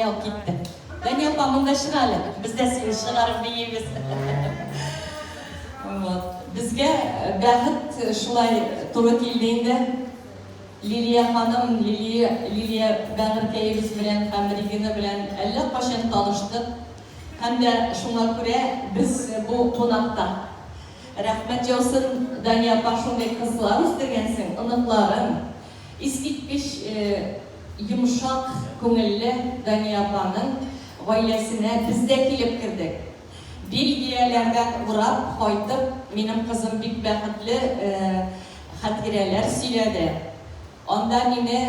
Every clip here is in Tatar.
Кая ул китте? Дания апа, монда чык әле. Без дә сине чыгарып биибез. Вот. Безгә бәхет шулай туры килде инде. Лилия ханым, Лилия, Лилия бәгырькәебез белән һәм Регина белән әллә кайчан таныштык. Һәм дә шуңа күрә без бу кунакта. Рәхмәт яусын, Дания апа, шундый кызлар үстергәнсең, оныкларың. Искиткеч йомшак күңелле Дания апаның гаиләсенә без дә килеп кердек. Бельгияләрдән урап кайтып, минем кызым бик бәхетле хатирәләр сөйләде. Анда мине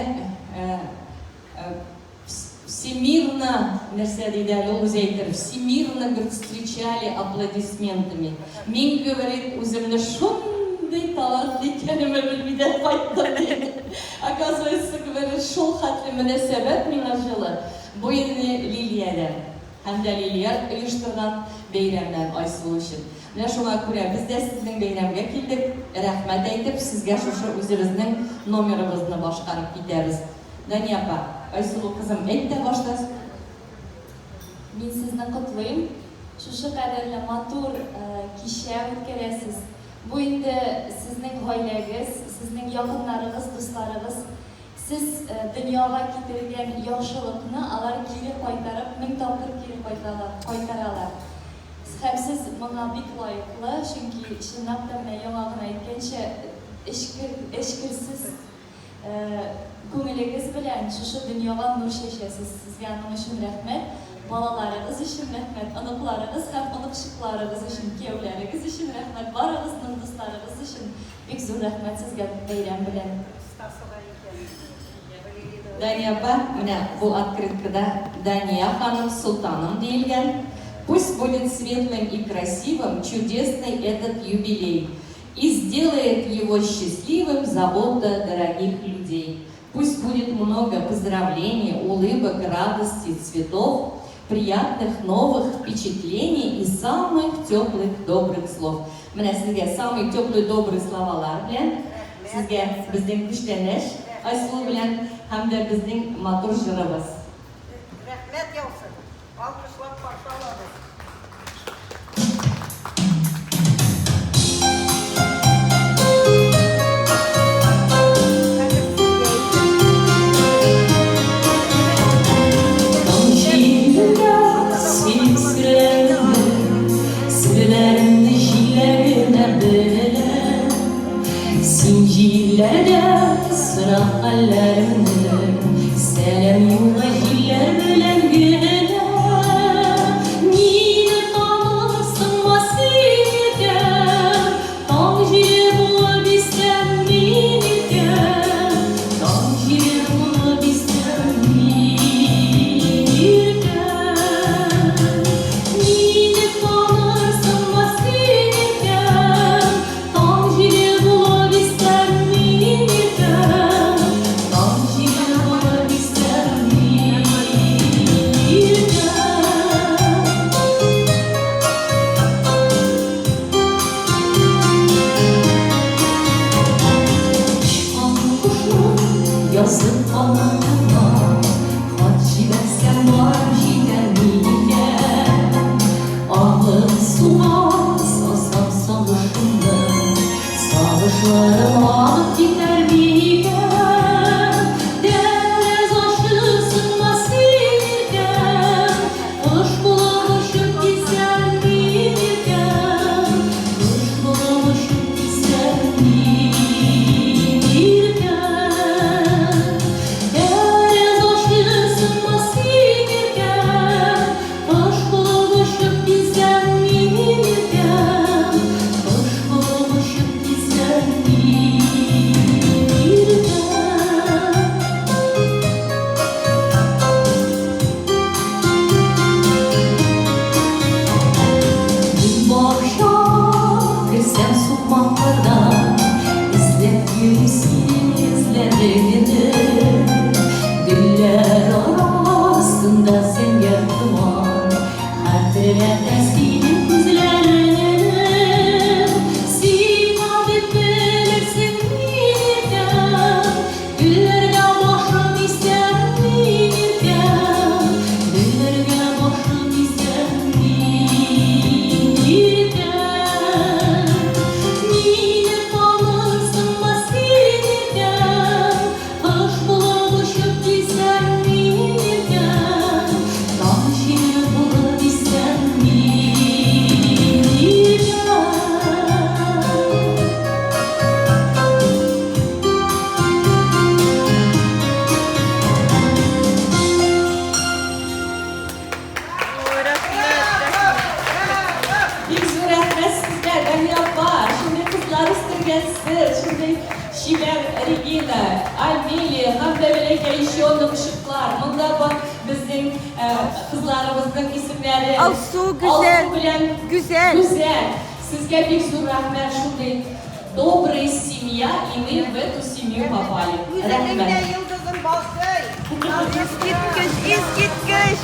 Всемирно, нәрсә диде әле, ул үзе әйтер, всемирно, говорит, встречали аплодисментами. Мин, говорит, үземне шундый талантлы икәнемне белми дә кайттым, ди. Оказывается, говорит, шул хәтле мөнәсәбәт миңа җылы. Бу инде Лилиядән һәм дә Лилия оештырган бәйрәмнән Айсылу өчен. Менә шуңа күрә без дә сезнең бәйрәмгә килдек, рәхмәт әйтеп, сезгә шушы үзебезнең номерыбызны башкарып китәбез. Дания апа, Айсылу кызым, әйт тә башта. Мин сезне котлыйм. Шушы кадәрле матур кичә үткәрәсез. Бу инде сезнең гаиләгез, сезнең якыннарыгыз, дусларыгыз. Сез дөньяга китергән яхшылыкны алар кире кайтарып, мең тапкыр кире кайтаралар. Һәм сез моңа бик лаеклы, чөнки чынлап та менә яңа гына әйткәнчә, эчкерсез Күңелегез белән шушы дөньяга нур чәчәсез. Сезгә аның өчен рәхмәт. Балаларыгыз өчен рәхмәт, оныкларыгыз һәм оныкчыкларыгыз өчен, кияүләрегез өчен рәхмәт, барыгызның дусларыгыз өчен бик зур рәхмәт сезгә бәйрәм белән. Дания апа, менә бу открыткада Дания ханым, солтаным диелгән. Пусть будет светлым и красивым чудесный этот юбилей. И сделает его счастливым забота дорогих людей. Пусть будет много поздравлений, улыбок, радости, цветов, приятных новых впечатлений и самых теплых добрых слов. Менә сезгә самый теплый добрый словалар белән, сезгә безнең күчтәнәч Айсылу белән һәм дә безнең матур җырыбыз. Рәхмәт яусын! Алкышлап каршы алабыз. Син җилләрдә сына хәлләремне, Сәлам юлла җилләр белән генә. Мине танырсыңмы син иркәм, Таң җиле булып иссәм мин иркәм, Таң җиле булып иссәм мин иркәм. Мине танырсыңмы син иркәм, Таң җиле булып иссәм мин иркәм, Таң җиле булып иссәм мин иркәм. Очкан кошның язып канатына Хат җибәрсәм барып җитәр микән? Агып суга салсам сагышымны, Сагышларым агып китәр микән? Тәрәз ачылсынмы син иркәм, Кош булып очып китсәм мин иркәм, Кош булып очып китсәм мин иркәм. Тәрәз ачылсынмы син иркәм, Кош булып очып китсәм мин иркәм, Кош булып очып китсәм мин иркәм. Мин бакча керсәм сукмаклардан, Эзләп йөрим синең эзләреңне. Гөлләр арасында зәңгәр томан Хәтерләтә синең күзләреңне. Сиңа дип белерсең мин иркәм, Гөлләргә башым исәм мин иркәм. кызларыбызның исемнәре. Алсу, Гүзәл. Алсу белән Гүзәл. Гүзәл. Сезгә бик зур рәхмәт, шундый добрая семья, и мы в эту семью попали. Үзенең дә Рәхмәт. йолдызын балкый. Искиткеч, искиткеч.